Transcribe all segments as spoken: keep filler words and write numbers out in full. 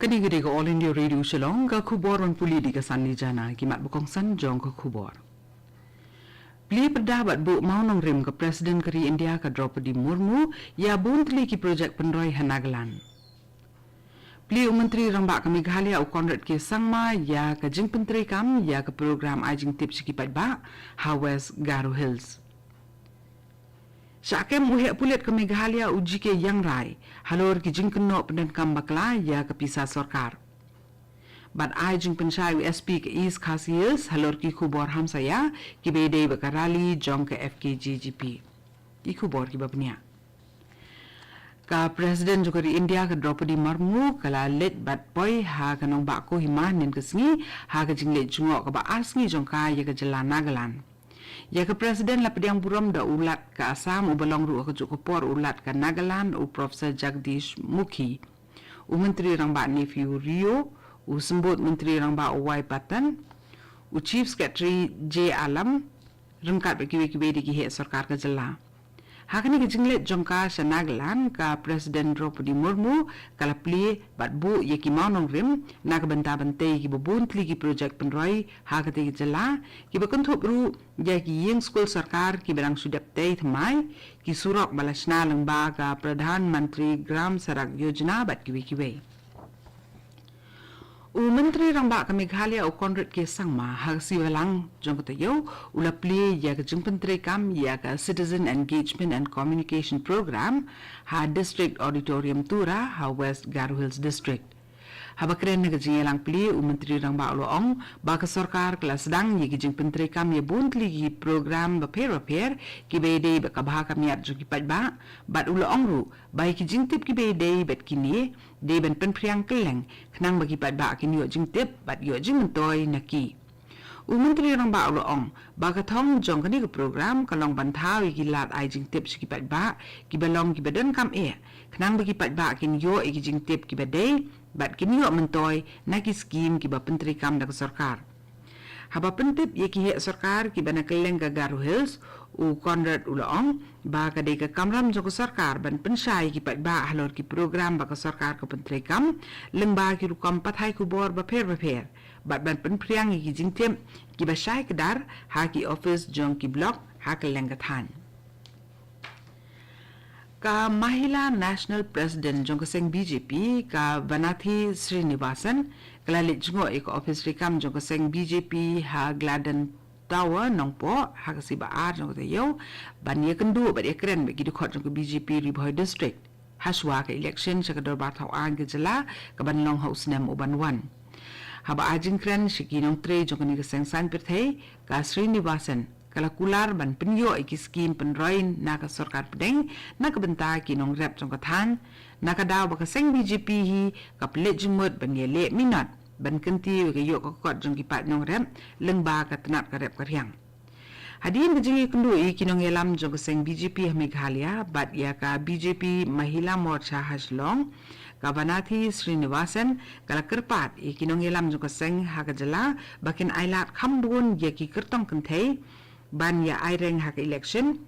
Kane ka dei ka All India Radio Shillong, ka khubor ban pule da ka Sanli Jana, ki mat ba kongsan jong ka khubor. Plie pyrda bad buh mawnongrim ka President ka ri India ka Draupadi Murmu ïa bun tylli ki projek pynroi ha Nagaland. Plie u Myntri Rangbah ka Meghalaya u Conrad K Sangma ïa ka jingpyntreikam ïa ka program ai jingtip sha ki paidbah ha West Garo Hills. Shah kem u Heh Pulit ka Meghalaya u G K Yangrai halor ki jingkynnoh pyndonkam bakla ïa ka pisa sorkar. Bad ai jingpynshai u S P ka East Khasi Hills halor ki khubor hamsaïa kiba ïadei bad ka rally jong ka F K J G P. Ki khubor kiba bniah. Ka President jong ka ri India ka Draupadi Murmu ka la leit bad poi ha ka nongbah Kohima hynnin ka sngi ha ka jingleit jngoh kaba ar sngi jong ka ïa ka jylla Nagaland. Ïa ka President la pdiang burom da u Lat ka Assam uba long ruh ha kajuh ka por u Lat ka Nagaland, u Professor Jagdish Mukhi. U Myntri Rangbah Neiphiu Rio, u Symbud Myntri Rangbah u Y Patton, u Chief Secretary J Alam, ryngkat bad kiwei kiwei de ki heh sorkar ka jylla. Ha kane ka jingleit jong ka sha Nagaland, ka President Draupadi Murmu ka la plie bad buh ïa ki mawnongrim na ka bynta ban tei kiba bun tylli ki projek pynroi ha katei ka jylla kiba kynthup ruh ïa ki ïing skul sorkar kiba dang shu dep tei thymmai, ki surok ba la shna lyngba ka Pradhan Mantri Gram Sadak Yojana bad kiwei kiwei. U Myntri Rangbah ka Meghalaya u Conrad K Sangma ha ka sngi Balang jong ka taïew u la plie ïa ka jingpyntreikam ïa ka Citizen Engagement and Communication Program ha District Auditorium Tura ha West Garo Hills District. Haba kren ha ka jingïalang plie u Myntri Rangbah u la ong ba ka sorkar ka la sdang ïa ki jingpyntreikam ïa bun tylli ki program bapher bapher kiba ïadei bad ka bha ka miat jong ki paidbah bad u la ong ruh ba ïa ki jingtip kiba ïadei bad kine dei ban pynphriang kylleng khnang ba ki paidbah kin ïoh jingtip bad ïoh jingmyntoi na ki. U Myntri Rangbah u la ong ba ka thong jong kane ka program ka long ban thaw ïa ki lad ai jingtip sha ki paidbah kiba long kiba donkam eh khnang ba ki paidbah kin ïoh ïa ki jingtip kiba dei bad kin ïoh myntoi na ki skim kiba pyntreikam da ka sorkar. Haba pyntip ïa ki heh sorkar kiba na kylleng ka Garo Hills, u Conrad u la ong ba ka dei ka kamram jong ka sorkar ban pynshai ïa ki paidbah halor ki program ba ka sorkar ka pyntreikam lyngba ki rukom pathai khubor bapher bapher bad ban pynphriang ïa ki jingtip kiba shai kdar ha ki office jong ki block ha kylleng ka thaiñ. Ka Mahila National President jong ka seng B J P, ka Vanathi Srinivasan, ka la leit jngoh ïa ka ophis treikam jong ka seng B J P ha Gladden Tower, Nongpoh, ha ka sngi ba ar jong ka taïew, ban ïakynduh bad ïakren bad ki dkhot jong ka B J P Ri Bhoi District. Hashwa ka election sha ka dorbar thaw aiñ ka jylla ka ban long ha u snem u ban wan. Haba ai jingkren sha ki nongtrei jong kane ka seng saiñ pyrthei, ka Srinivasan ka la kular ban pynïoh ïa ki skim pynroi na ka sorkar pdeng na ka bynta ki nongrep jong ka thaiñ, na ka daw ba ka seng B J P hi ka pynleit jingmut ban ïaleh minot ban kyntiew ïa ka ïoh ka kot jong ki paid nongrep lyngba ka tnat ka rep ka riang. Hadien ka jingïakynduh ïa ki nongïalam jong ka seng B J P ha Meghalaya bad ïa ka B J P Mahila Morcha ha Shillong, ka Vanathi Srinivasan ka la kyrpad ïa ki nongïalam jong ka seng ha ka jylla ba kin ailad kham bun ïa ki kyrtong kynthei ban ïa aireng ha ka election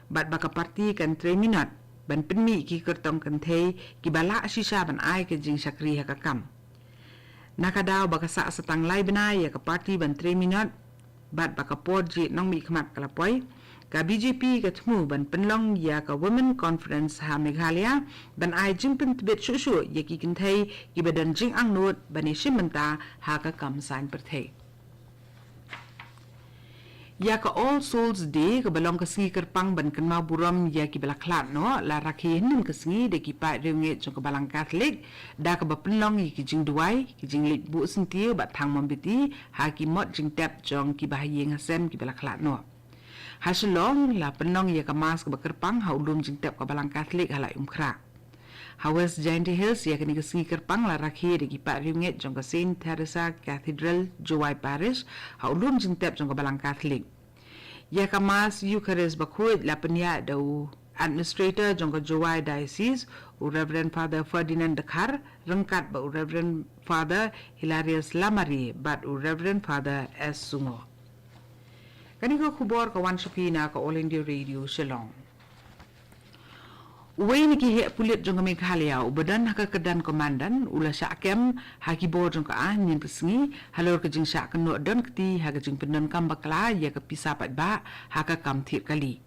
bad ba ka party kan trei minot ban pynmih ïa ki kyrtong kynthei kiba lah shisha ban ai ka jingshakri ha ka kam. Na ka daw ba ka sah sa tang lai bnai ïa ka party ban trei minot bad ba ka por jied nongmihkhmat ka la poi, ka B J P ka thmu ban pynlong ïa ka Women Conference ha Meghalaya ban ai jingpyntbit shuh shuh ïa ki kynthei kiba don jingangnud ban ïashim bynta ha ka kam saiñ pyrthei. Ïa ka All Souls Day kaba long ka sngi kyrpang ban kynmaw burom ïa kiba la khlad noh la rakhe hynnin ka sngi da ki paid riewngeit jong ka Balang Katholik da kaba pynlong ïa ki jingduwai, ki jingleit buh syntiew bad thang mombiti ha ki mot jingtep jong kiba ha ïing ha sem kiba la khlad noh. Ha Shillong la pynlong ïa ka Mass kaba kyrpang ha u lum jingtep ka Balang Katholik ha Laitumkhrah. Ha West Jaintia Hills ïa kane ka sngi kyrpang la rakhe da ki paid riewngeit jong ka Saint Theresa Cathedral, Jowai Parish, ha u lum jingtep jong ka Balang Katholik. Ïa ka Mass Eucharist bakhuid la pynïaid da u Administrator jong ka Jowai Diocese, u Reverend Father Ferdinand Dkhar, ryngkat bad u Reverend Father Hilarius Lamare bad u Reverend Father S Sungo. Kane ka khubor ka wan sha phi na ka All India Radio Shillong. Uwei na ki heh pulit jong ka Meghalaya uba don ha ka kyrdan Komandan u la shah kem ha ki bor jong ka aiñ mynta ka sngi halor ka jingshah kynnoh don kti ha ka jingpyndonkam bakla ïa ka pisa paidbah ha ka kam thied kali.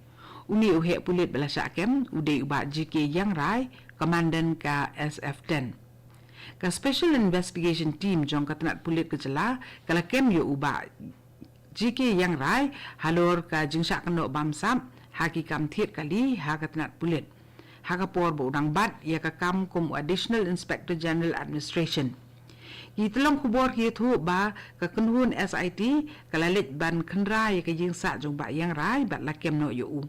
Une u heh pulit ba la shah kem u dei u Bah G K Iangrai, Komandan ka S F ten. Ka Special Investigation Team jong ka tnat pulit ka jylla ka la kem ïa u Bah G K Iangrai halor ka jingshah kynnoh bamsap ha ki kam thied kali ha ka tnat pulit, ha ka por ba u dang bat ïa ka kam kum u Additional Inspector General Administration. Ki tyllong khubor ki ïathuh ba ka kynhun S I T ka la leit ban khynra ïa ka ïing sah jong u Bah Iangrai bad la kem noh ïa u.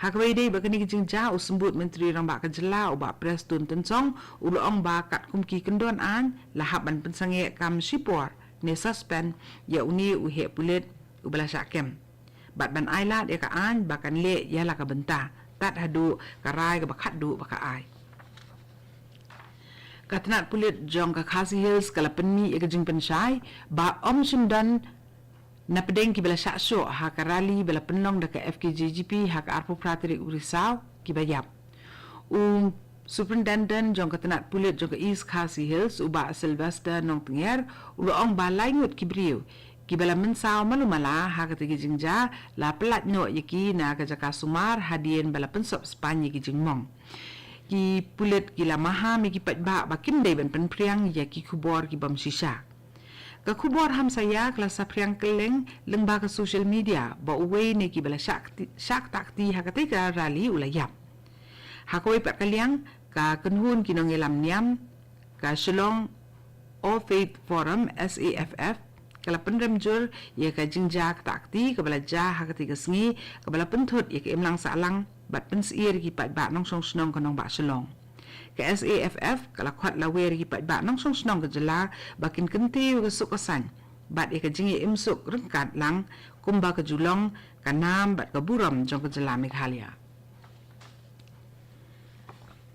Ha kaba ïadei bad kane ka jingjia, u Symbud Myntri Rangbah ka jylla u Bah Prestone Tynsong u la ong ba katkum ki kyndon aiñ la hap ban pynsangeh kam shipor ne suspend ïa une u heh pulit uba la shah kem bad ban ailad ïa ka aiñ ba kan leh ïa la ka bynta tad haduh ka rai kaba khatduh ba ka ai. Ka tnat pulit jong ka Khasi Hills ka la pynmih ïa ka jingpynshai ba ym shym don na pdeng kiba la shah shoh ha ka rally ba la pynlong da ka F K J G P ha ka arphew phra tarik u Risaw kiba ïap. U Superintendent jong ka tnat pulit jong ka East Khasi Hills u Bah Sylvester Nongtnger u la ong ba lai ngut ki briew kiba la mynsaw malu mala ha kata ka jingjia la pyllait noh ïa ki na ka jaka sumar hadien ba la pynsop spaiñ ïa ki jingmong. Ki pulit ki la maham ïa ki paidbah ba kim dei ban pynphriang ïa ki khubor ki bym shisha. Ka khubor hamsaïa ka la saphriang kylleng lyngba ka social media ba uwei na kiba la shah kti, shah ktah kti ha katei ka rally u la ïap. Ha kawei pat ka liang, ka kynhun ki nongïalam niam ka Shillong All Faith Forum, S A F F, ka la pynrem jur ïa ka jingjia ktah kti kaba la jia ha katei ka sngi kaba la pynthut ïa ka imlang sahlang bad pynsyier ïa ki paidbah nongshong shnong ka nongbah Shillong. Ka S A F F ka la khot lawer ïa ki paidbah nongshong shnong ka jylla ba kin kyntiew ïa ka suk ka saiñ bad ïa ka jingïaimsuk ryngkat lang kumba ka ju long ka nam bad ka burom jong ka jylla Meghalaya.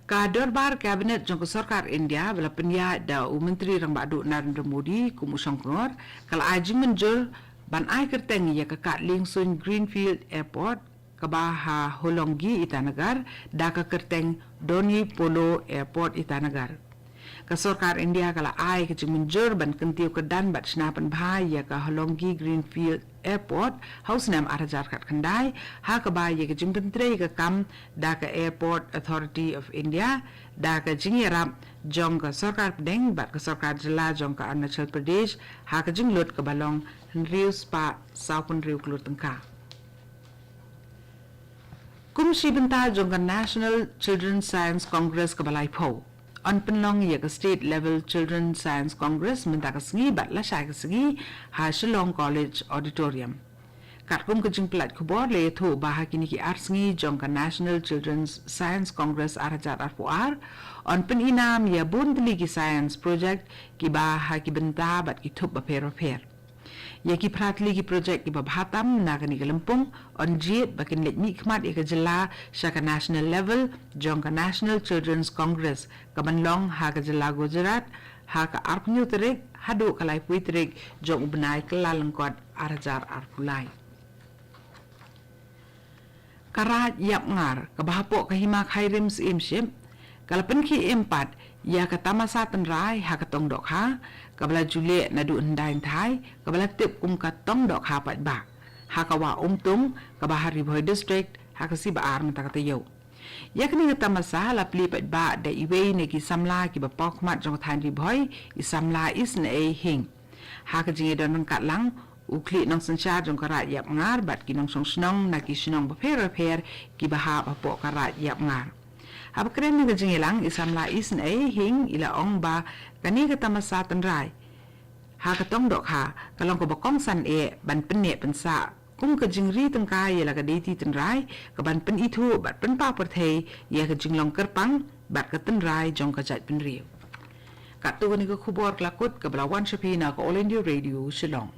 Ka Dorbar Cabinet jong ka Sorkar India ba la pynïaid da u Myntri Rangbah Duh Narendra Modi kum u shongknor ka la ai jingmynjur ban ai kyrteng ïa ka kad liengsuiñ Greenfield Airport kaba ha Hollongi Itanagar da ka kyrteng Dhoni Polo Airport Itanagar. Ka Sorkar India ka la ai ka jingmynjur ban kyntiew kyrdan bad shna pynbha ïa ka Hollongi Greenfield Airport ha u snem ar hajar khatkhyndai, ha kaba ïa ka jingpyntrei ka kam da ka Airport Authority of India da ka jingïarap jong ka Sorkar Pdeng bad ka Sorkar Jylla jong ka Arunachal Pradesh ha ka jinglut kaba long hynriew spah sawphew hynriew klur tyngka. Kum shi bynta jong ka National Children's Science Congress kaba laiphew, yn pynlong ïa ka State Level Children's Science Congress mynta ka sngi bad lashai ka sngi ha Shillong College Auditorium. Katkum ka jingpyllait khubor la ïathuh ba ha kine ki ar sngi jong ka National Children's Science Congress ar hajar arphew ar, yn pyni nam ïa bun tylli ki science project kiba ha ki bynta bad ki thup bapher bapher. Ïa ki phra tylli ki project kiba bha tam na kane ka lympung yn jied ba kin leit mihkhmat ïa ka jylla sha ka national level jong ka National Children's Congress kaban long ha ka jylla Gujarat ha ka arphew hynñiew tarik haduh ka laiphew tarik jong u bnai Kyllalyngkot ar hajar arphew lai. Ka Raid Ïapngar kaba hapoh ka Hima Khyrim Syiemship ka la pynkhie im pat ïa ka tamasa tynrai ha ka Tong Dohkha kaba la ju leh naduh hyndai hynthai kaba la tip kum ka Tong Dohkha paidbah ha ka Wah Umtung kaba ha Ri Bhoi District ha ka sngi ba ar mynta ka taïew. Ïa kane ka tamasa la plie paidbah da iwei na ki samla kiba paw khmat jong ka thaiñ Ri Bhoi, i samla Isynei Hing. Ha ka jingïadon ryngkat lang, u khlieh nongsynshar jong ka Raid Ïapngar bad ki nongshong shnong na ki shnong bapher bapher kiba hap hapoh ka Raid Ïapngar. Haba kren ha ka jingïalang, i samla Isynei Hing i la ong ba kane ka tamasa tynrai ha ka Tong Dohkha ka long kaba kongsan eh ban pynneh pynsah kum ka jingri tyngka ïa la ka deiti tynrai kaban pynithuh bad pynpaw pyrthei ïa ka jinglong kyrpang bad ka tynrai jong ka jaitbynriew. Katto kane ka khubor ka la kut kaba la wan sha phi na ka All India Radio Shillong.